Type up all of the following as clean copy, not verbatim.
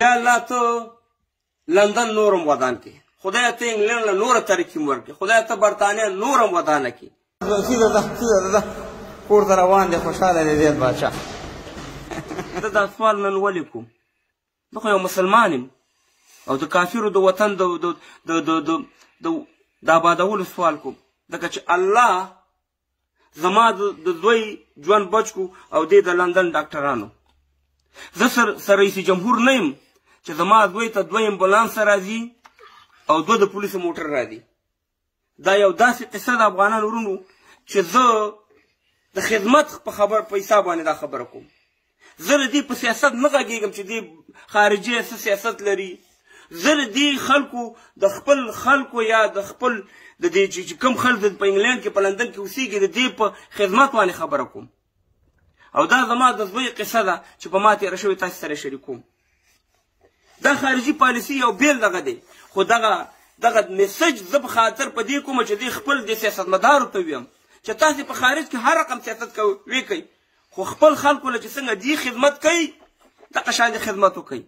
یا الله ته لندن نورم ودان کې، خدای ته انګلند له نوره ترقي ورکړي، خدای ته برتانیا نورم ودانه کړي. سیده ده، سیده ده، کور ته روان دی، خوشحاله دی زید باچا. زه دا سوال نن ولې کوم؟ زه خو یو مسلمان یم او د کافرو د وطن د د د د د د د آبادولو سوال کوم، ځکه چې الله زما د زوی ژوند بچ کو او دی د لندن ډاکټرانو. زه سر رئیس جمهور نه یم چې زما زوی ته دوه امبولانس راځي او دوه د پولیسو موټر راځي. دا یو داسې قصه ده افغانانو وروڼو چې زه د خدمت په خبر په حساب باندې دا خبره کوم. زه د دې په سیاست نه غږېږم چې دې خارجي څه سیاست لري. زه د دې خلکو د خپل خلکو یا د خپل د دې چې کوم خلک په انګلند کې په لندن کې اوسېږي د دې په خدمت باندې خبره کوم. او دا زما د زوی قصه ده چې په ما تېره شوې تاسو سره شریکوم. دا خارجي پالیسي یو بېل دغه دی، خو دغه میسج زه په خاطر په دې کوم چې دې خپل دې سیاستمدارو ته ویم چې تاسې په خارج کې هر رقم سیاست کوئ کوئ، خو خپل خلکو له چې څنګه دې خدمت کوي دغه شان دې خدمت وکړئ.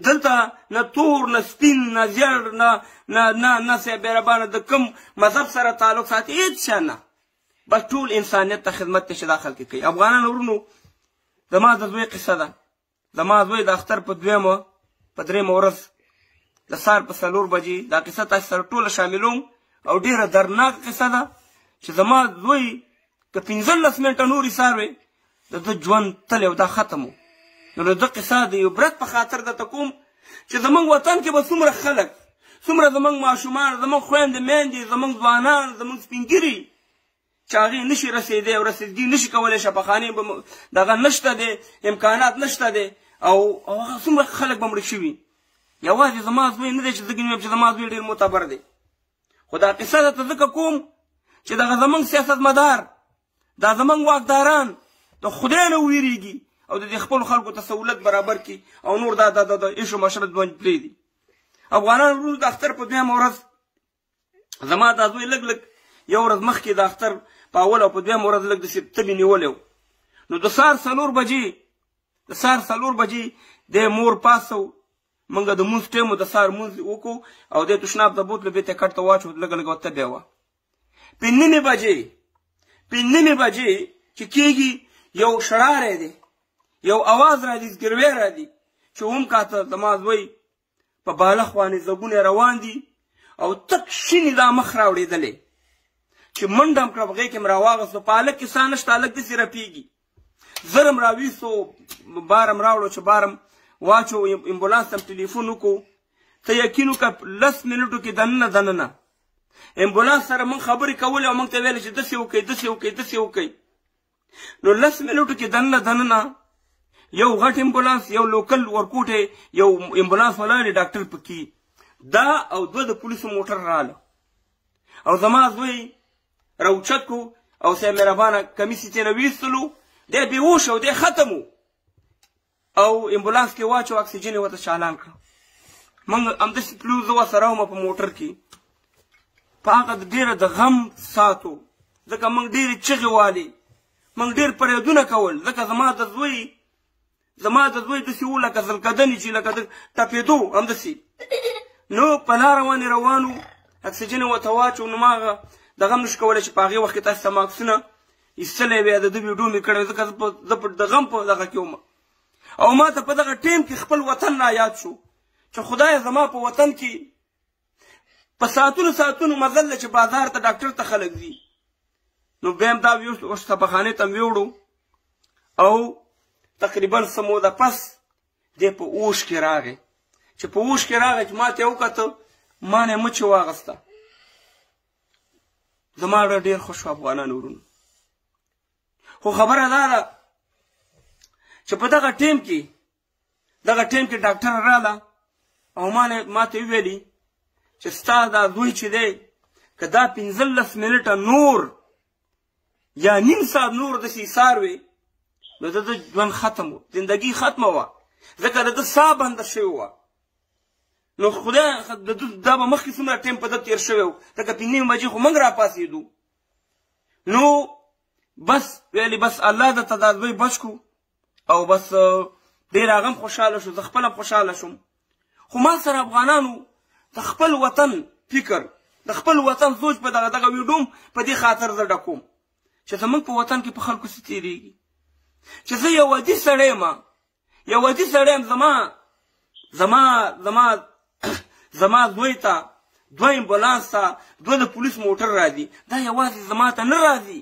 دلته نه تور نه سپین نه زیړ نه نه نه نه صاحب مهربانه د کوم مذهب سره تعلق ساتي هېڅ شی نه، بس ټول انسانیت ته خدمت دی چې دا خلک کوي. افغانانو وروڼو زما د زوی قصه ده. زما زوی د اختر په دویمه په درېیمه ورځ د سهار په 4 بجې دا قصه تاسو سره ټوله شاملوم او ډېره دردناکه قصه ده چې زما زوی که 15 منټه نور ایسار وی د ده ژوند تللی او دا ختم و. نو د ده قصه د عبرت په خاطر درته کوم چې زموږ وطن کې به څومره خلک، څومره زموږ ماشومان، زموږ خویندې میندې، زموږ ځوانان، زموږ سپینږیري چې هغې نشي رسېدی او رسېدګي نشي کولی، شفاخانې به دغه نشته دی، امکانات نشته دی، او هغه څومره خلک به مړه شوي. یوازې زما زوی نه دی چې زه ګنیم چې زما زوی ډېر معتبر دی، خو دا قصه درته ځکه کوم چې دغه زموږ سیاستمدار، دا زموږ واکداران د خدای نه وویرېږي او د دې خپلو خلکو ته سهولت برابر کړي او نور دا دا د عیش و مشرت ژوند پرېږدي. افغانان وروڼو د اختر په دویمه ورځ زما دا زوی لږ لږ یو ورځ مخکې د اختر په اوله او په دویمه ورځ لږ داسې تبې نیولی و. نو د سهار 4 بجې، د سهار 4 بجې دی مور پاڅو، موږ د مونځ ټایم و، د سهار مونځ وکړو او دی تشناب ته بوتلو، بېرته یې کټ ته واچو، لږه لږه تبې وه. په نیمې بجې، په نیمې بجې چې کېږي یو شړاری دی، یو اواز راځي، زګیروی راځي چې وم کاته زما زوی په بالښت باندې زګونه روان دي او تک شینې دا مخ راوړېدلی چې منډه هم کړه، په غېږ کې مې راواغستو، په هلک کې ساه نشته، هلک داسې رپېږي. زر هم راویستو، بار هم راوړو، چې بار هم واچو، امبولانس ته هم ټلیفون وکړو. ته یقین وکړه 10 منټو کې دننه دننه امبولانس سره موږ خبرې کولې او موږ ته ویل چې داسې وکړئ، داسې وکړئ، داسې وکړئ. نو 10 منټو کې دننه دننه یو غټ امبولانس، یو لوکل ورکوټی، یو امبولانس ولاړ دی، ډاکټر پکې دا او دوه د پولیسو موټر راله او زما زوی راوچت کو او صاحب مهربانه کمیس یې ترېنه ویستلو، دی بېهوښه او دی ختم و او امبولانس کې واچو، اکسیجن یې ورته چالان کړه. موږ همداسې تلو، زه ورسره وم په موټر کې، په هغه ډېره د غم سات و، ځکه موږ ډېرې چغې والې، موږ ډېر پریدونه کول، ځکه زما د زوی داسې و لکه زلکدنې چې لکه د ټپېدو همداسې. نو په لاره باندې روان و، اکسیجن یې ورته واچو. نو ما هغه دغه هم نشو کولی چې په هغې وخت کې تاسو ته ما عکسونه ایستلی وی، د ده ویډیو مې کړې وې، ځکه زه د غم په دغه کې وم. او ما ته په دغه ټایم کې خپل وطن را یاد شو چې خدای زما په وطن کې په ساعتونو ساعتونو مزل دی چې بازار ته ډاکټر ته خلک ځي. نو بیا هم دا اوس شفاخانې ته مې ویوړو او تقریبا څه موده پس دی په اوښ کې راغی. چې په اوښ کې راغی چې ما ته یې وکته، ما نه یې مچې واغسته. زما زړه ډېر خوښ شو افغانانو وروڼو. خو خبره دا ده چې په دغه ټایم کې، دغه ټایم کې ډاکټر راله او ما ته یې وویلي چې ستا دا زوی چې دی که دا 15 منټه نور یا نیم ساعت نور داسې ایسار وي نو د ده ژوند ختم و، زندګي ختمه وه، ځکه د ده ساه بنده شوې وه. نو خدای د ده دا به مخکې څومره ټایم په ده تېر شوی و، ځکه 5 بجې خو موږ راپاڅېدو. نو بس ویلې بس الله درته دا زوی بچ کړو او بس ډېر هغه هم خوشحاله شو، زه خپله هم خوشحاله شوم. خو ما سره افغانانو د خپل وطن فکر، د خپل وطن سوچ په دغه دغه ویډیو هم په دې خاطر زه ډکوم چې زموږ په وطن کې په خلکو څه تېرېږي. چې زه یو عادي سړی یم، یو عادي سړی یم، زما زما زما زما زوی ته دوه امبولانس ته دوه د پولیس موټر راځي، دا یوازې زما ته نه راځي.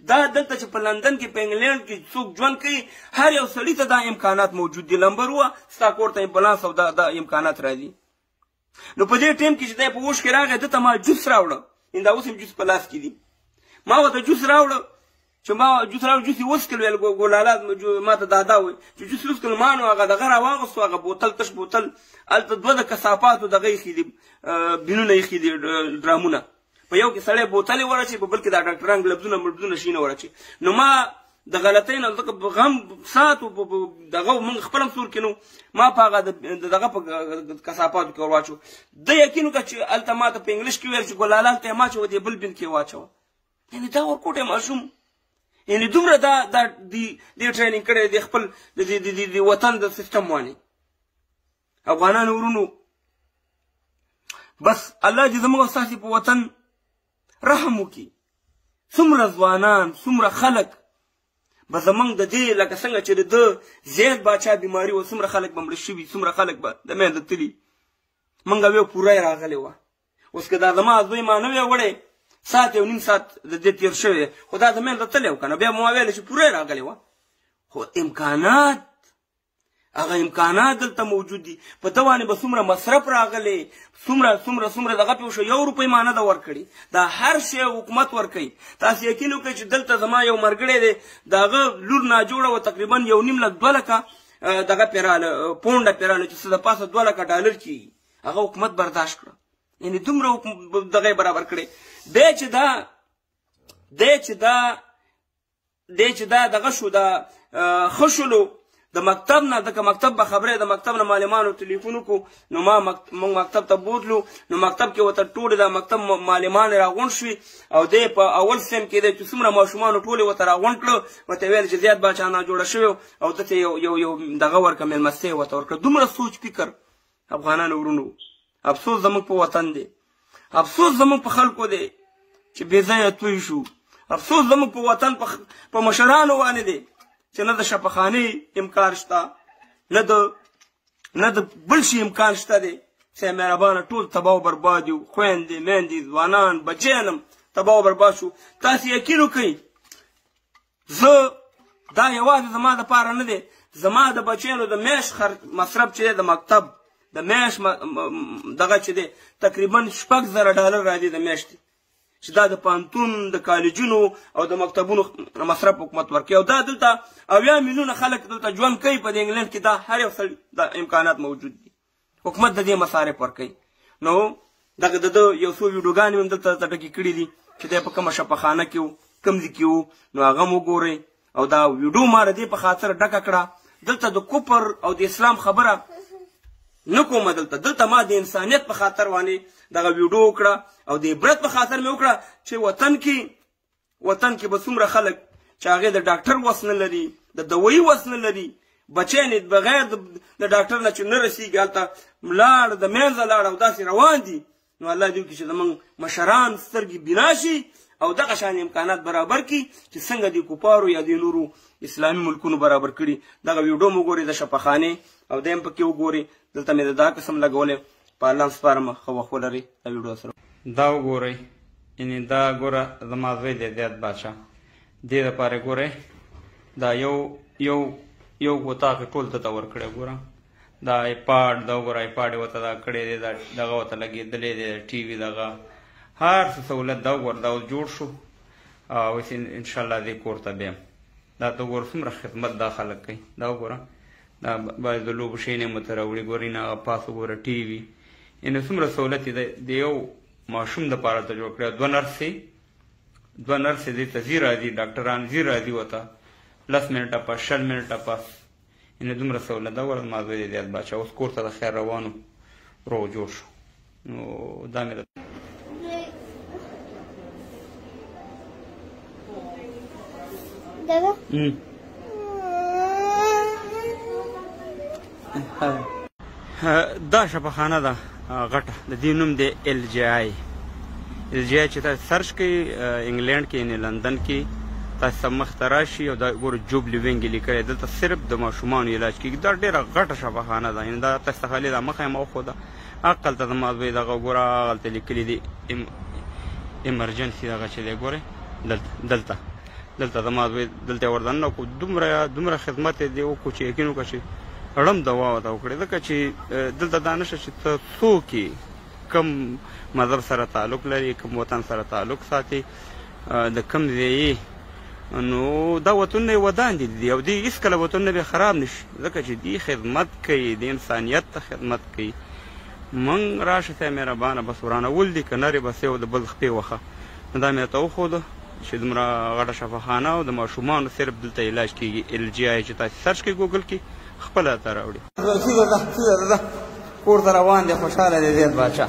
دا دلته چې په لندن کې په انګلینډ کې څوک ژوند کوي هر یو سړي ته دا امکانات موجود دي. لمبر وه ستا کور ته امبولانس او دا امکانات راځي. نو په دې ټیم کې چې دی په اوښ کې راغی، ده ته ما جوس راوړه، ان دا اوس هم جوس په لاس کې دي. ما ورته جوس راوړه، چې ما جوس راوړ، جوس یې وڅښل، ویل ګلالا ما ته دادا وایي چې جوس یې وڅښل. ما نو هغه دغه راواغوستو، هغه بوتل، تش بوتل، هلته دوه د کثافاتو دغه ایښي دي، بینونه ایښي دي، ډرامونه. په یو کې سړی بوتل یې وراچوي، په بل کې دا ډاکټران ګلبزونه ملبزونه شي نه وراچوي. نو ما د غلطۍ نه ځکه غم ساتو دغه موږ خپل هم سور کې، نو ما په هغه دغه په کثافاتو کې ور واچو. ده یقین وکړه چې هلته ما ته په انګلیش کې ویل چې ګلالا هلته یې مه اچوه، دې بل بین کې یې واچوه. یعنې دا ورکوټی ماشوم، یعنې دومره دا دا دې ټریننګ کړی دی خپل د دې وطن د سیستم باندې. افغانانو ورونو، بس الله دې زموږ او ستاسې په وطن رحم وکړي. څومره ځوانان، څومره خلک به زمونږ د دې لکه څنګه چې د ده زید باچا بیماري وه، څومره خلک به مړه شوي، څومره خلک به د منځه تللي. مونږ ویو پوره یې راغلې وه. اوس که دا زما زوی ما نه وی وړی، ساعت یو نیم ساعت د دې تېر شوی، خو دا د منځه تللی و که نه، بیا به ما ویل چې پوره یې راغلې وه. خو امکانات، هغه امکانات دلته موجود دي. په ده باندې به څومره مصرف راغلی، څومره څومره څومره دغه پې وشو، یو روپۍ ما نه ده ورکړې. دا هر شی حکومت ورکوي. تاسې یقین وکړئ چې دلته زما یو ملګری دی، د هغه لور ناجوړه وه، تقریبا یو نیم لک دوه لکه دغه پې راله، پونډه پې راله، چې څه د پاسه دوه لکه ډالر کېږي. هغه حکومت برداشت کړه، یعنې دومره دغه یې برابر کړی دی چې دا دی چې دا دی چې دا دغه شو، دا ښه شولو د مکتب نه، ځکه مکتب به خبرې د مکتب نه معلمانو تلیفون وکړو، نو ما موږ مکتب ته بوتلو. نو مکتب کې ورته ټولې د مکتب معلمان راغونډ شوي، او دی په اول سیم کې دی چې څومره ماشومانو ټولې ورته راغونډ کړو، ورته ویل چې زیات باچا نه جوړه شوی او ده ته یو یو یو دغه ورکړه، مېلمستیا یې ورته ورکړه. دومره سوچ فکر افغانانو ورونو، افسوس زموږ په وطن دی، افسوس زموږ په خلکو دی چې بې ځایه توی شو، افسوس زموږ په وطن په مشرانو باندې دی چې نه د شفاخانې امکان شته، نه د بل شي امکان شته دی. چې مهربانه ټول تباه او برباد یو، خویندې میندې ځوانان بچیان هم تباه او برباد شو. تاسې یقین وکړئ، زه دا یوازې زما دپاره نه دی، زما د بچیانو د میاشت مصرف چې دی، د مکتب د میاشت دغه چې دی، تقریبا 6,000 ډالر راځي د میاشتې، چې دا د پوهنتون د کالجونو او د مکتبونو مصرف حکومت ورکوي. او دا دلته 70 میلیونه خلک دلته ژوند کوي په دې انګلینډ کې، دا هر یو سړي دا امکانات موجود دي، حکومت د دې مصارف ورکوي. نو دغه د ده یو څو ویډیوګانې مې هم دلته ډکې کړې دي چې دی په کومه شفاخانه کې و، کوم ځای کې و، نو هغه هم وګورئ. او دا ویډیو ما د دې په خاطر ډکه کړه، دلته د کفر او د اسلام خبره نه کومه، دلته ما د انسانیت په خاطر باندې دغه ویډیو وکړه او د عبرت په خاطر مې وکړه چې وطن کې به څومره خلک چې هغې د ډاکټر وس نه لري، د دوایي وس نه لري، بچیان یې بغیر د ډاکټر نه چې نه رسېږي هلته لاړ، د منځه لاړ او داسې روان دي. نو الله دې وکړي چې زموږ مشران سترګې بنا شي او دغه شان امکانات برابر کړي چې څنګه د کفارو یا د نورو اسلامي ملکونو برابر کړي. دغه ویډیو مو وګورئ د شفاخانې او دی هم پکې وګورئ. دلته مې د دا قسم لګولی، په الله هم سپارم، ښه وخت ولرئ دا ویډیو سره. دا وګورئ، یعنې دا ګوره زما زوی دی زیات باچا، دې دپاره ګورئ دا یو یو یو اتاق یې ټول ده ته ورکړی. ګوره دا ایپاډ، دا وګوره ایپاډ یې ورته دا کړی دی، دا دغه ورته لګېدلی دی، ټي وي دغه هر څه سهولت دا وګوره دا اوس جوړ شو. او اوس انشاءالله دې کور ته بیا دا ته وګوره څومره خدمت دا خلک کوي. دا وګوره دا باید د لوبو شیان یې ورته راوړي. ګورئ نه هغه پاس وګوره ټي وي، یعنې څومره سهولت یې د یو ماشوم دپاره ته جوړ کړی. دوه نرسې دې ته ځي راځي، ډاکټران ځي راځي ورته 10 منټه پس 20 منټه پس، یعنې دومره سهولت. دا وګوره زما زوی دی زیات باچا، اوس کور ته د خیر روانو روغ جوړ شو. نو دا مې دادا. دا شفاخانه ده غټه، د دې نوم دی ال جي آی. ال جي آی چې تاسو search کړئ انګلینډ کې، یعنې لندن کې، تاسو ته مخ ته راشي. او دا ګوره Jubilee Wing یې لیکلی، دلته صرف د ماشومانو علاج کېږي. دا ډېره غټه شفاخانه ده، یعنې دا تاسو ته خالي دا مخه یې ما وښوده. هغلته زما زوی دغه ګوره هغلته لیکلي دي emergency دغه چې دی ګورئ دلته دلته زما زوی دلته یې ور دننه کړو. دومره خدمت یې دی وکړو چې یقین وکړه چې ړم دوا ورته وکړې، ځکه چې دلته دا نشته چې ته څوک یې، کوم مذهب سره تعلق لري، کوم وطن سره تعلق ساتي، د کوم ځای یې. نو دا وطنونه یې ودان دي او دوی هېڅکله وطنونه به خراب نه شي، ځکه چې دوی خدمت کوي، د انسانیت ته خدمت کوي. موږ راشه ته مهربانه بس ورانول دي که نرې بس یو د بل خپې وخه. نو دا مې ورته وښوده چې دومره غټه شفاخانه او د ماشومانو صرف دلته علاج کېږي. ال جي آی چې تاسې search کړئ ګوګل کې خپله درته راوړي. کور ته روان دی، خوشحاله دی زید باچا.